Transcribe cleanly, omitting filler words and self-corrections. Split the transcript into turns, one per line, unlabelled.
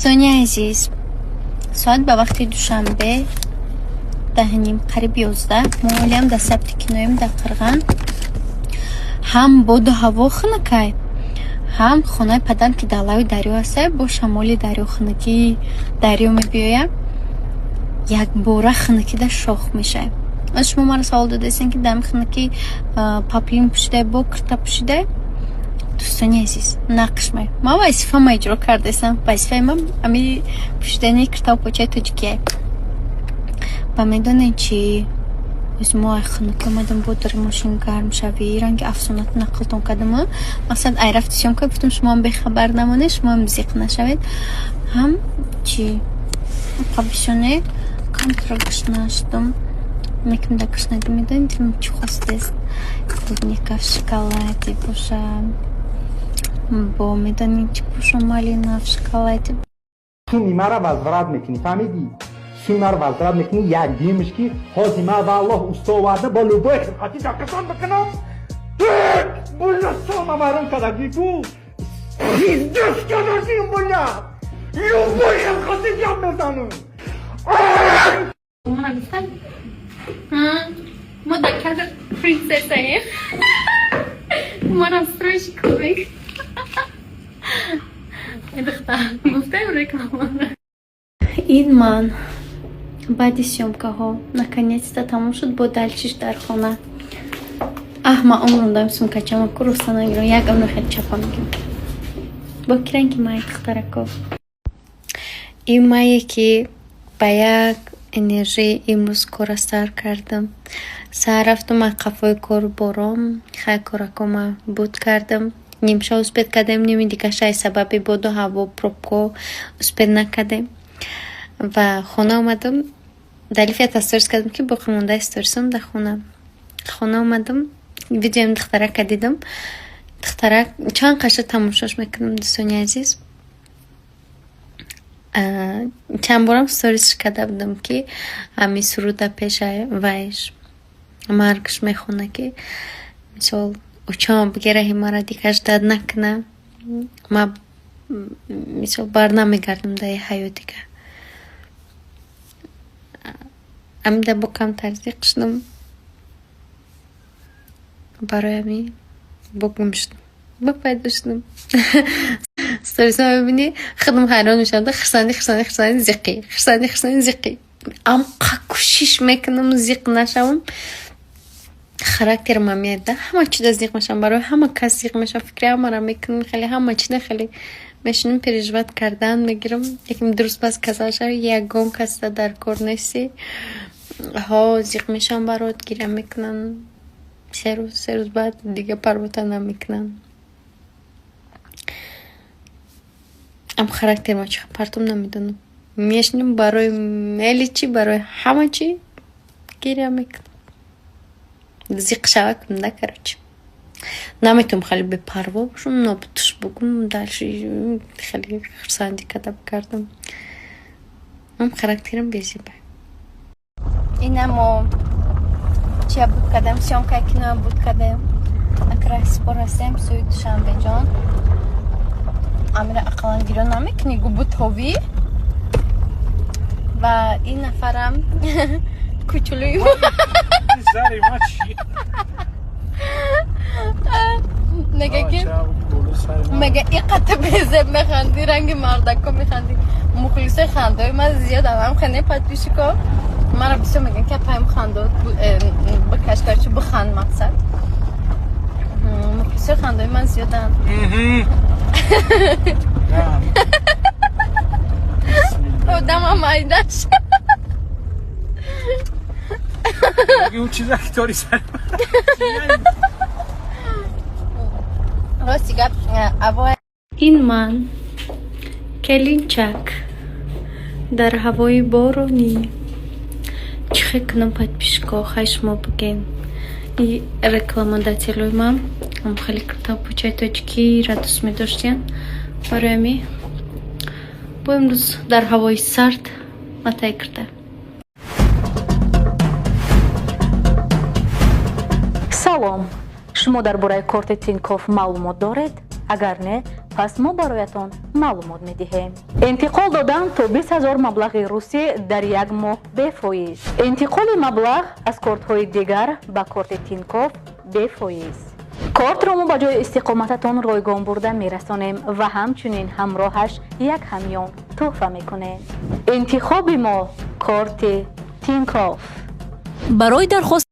Дӯстони азиз, соат ба вақти Душанбе 10:30, қариб 11. Мо ҳолиам дар сабти киноем дар Қирған. Ҳам боду ҳаво хунукай, ҳам хонаи падарам, ки дар лави дарё ҳастай, бо шамоли дарё, хунукии дарё мебиёяд, якбора хунукида шох мешавем. Аз шумо маро савол додаистем, ки дар хунукӣ паплин пӯшидай, бо кирта пӯшидай. Дӯстони азиз, нақшмай, ман вазифама иҷро кардаистам. Вазифаи ман ами пӯшидани киртаву почаи тоҷикия. Ва медонед чӣ? Оз мо ай хунукӣ омадем, бо дари мошин гарм шавӣ, ранги афсонату нақлтон кардам. Мақсад, ай рафти съёмка гуфтам, шумоам бехабар намонед, шумоам зиқ нашавед. Ҳам чӣ қабишоне камтара гушна шудам. Мекунам дар гушнагӣ, медонед, дилам чӣ хостест? Клубника в шоколаде боша, бо медонед чӣ боша? Малина в шоколаде.
Суми маро возврат мекунӣ, фаҳмидӣ? Суми маро возврат мекунӣ. Як димш ки ҳози ма, валлоҳ, усто оварда, бо любой хилқатӣ дақиқон бикунам. Буля, сома вайрон кардагӣ ку, пиздец кардагим, буля, любой хилқатӣ гап мезанам.
Мо дар кадр принсессаем. Мо настройщик кунем. Духтар, гуфтаем реклама. Ин ман баъди съёмкаҳо наконец-то тамом шуд, бо дальшиш дар хона. Аҳ, ман умрам дам сумкачама ку роста нагирам, як умр хеле чапа мегирам. Бо киранги май, духтарако. Ин мае, ки ба як энержии имрӯз кора сар кардам. Сар рафтам аз қафои кору бором, хай, коракома буд кардам. Нимша успеть кардем, ними дигаша аз сабаби боду ҳаво, пробко успеть накардем. Ва хона омадам, дар лифт сторис кардам, ки боқимондаи сторисам дар хона. Хона омадам, видеои духтарака дидам. Духтарак чанд қаша тамошош мекунам, дӯстони азиз. Чанд борам сторисш карда будам, ки ҳами суруда пеша вайш маргш мехона, ки мисол очама биге, раҳи мара дигар ждать накуна, ма мисол бар намегардам дар ҳаёт дигар. Амида бо камтар зиқ шудам, барои ҳамин бо гум шудам, бо пайдо шудам. Сторисо мебинӣ, худам ҳайрон мешавам. Хурсандӣ, хурсандӣ, хурсандӣ, зиқӣ, хурсандӣ, хурсандӣ, зиқӣ. Амқа кӯшиш мекунам зиқ нашавам. Характерам меяд, да, ҳама чиза зиқ мешавам, барои ҳама кас зиқ мешавам, фикри ҳамаро мекунам, хеле ҳама чиза хеле мешинам, переживать кардан мегирам. Якм дуруст пас касал шава, ягон касда дар кор нестӣ, ҳо, зиқ мешавам, барот гиря мекунам 3 рӯз, 3 рӯз баъд дига парвота намекунам. Ам характерма чӣ партом, намедонам. Мешинам, барои мели чӣ, барои ҳама чӣ гиря мекунам, зиқ шавакам да. Короче, наметавонам хеле бепарво бошам, нобудш бугум, дальше хеле хурсандӣ карда бикардам. Ам характерам безиба. Инамо чия буд кардем, съёмкаи киноя буд кардем. Акра спор ҳастем сӯи Душанбеҷон. Амира, ақаллан гирё намекунӣ, губутовӣ. Ва ин нафарам кучулӯи мега, ки мега иқата безеб механдӣ, ранги мардако механдӣ. Мухлисои хандаои ман зиёдам, хене подписчико маро бисёр мегӯянд, ки апаем, хандо бикаш, короче, биханд. Мақсад, мухлисои хандаои ман зиёданд. Одамам майдаш.
Чиза ки тори сар.
Рости гап, аво ин ман келинчак дар ҳавои боронӣ чӣ хел кунам, подписчико? Хай, шумо бигӯен. И рекламодателои ман ам хеле киртавпӯчаи тоҷикиро дӯст медоштиянд, барои ҳамин бо имрӯз дар ҳавои сард матай кирта.
Салом, шумо дар бораи корти Тинькофф маълумот доред? Агар не, пас мо бароятон маълумот медиҳем. Интиқол додан то 20 000 маблағи русӣ дар як моҳ бефоиз. Интиқоли маблағ аз кортҳои дигар ба корти Тинькофф бефоиз. Кортро мо ба ҷои истиқомататон ройгон бурда мерасонем ва ҳамчунин ҳамроҳаш як ҳамён тӯҳфа мекунем. Интихоби мо корти Тинькофф. Барои дархост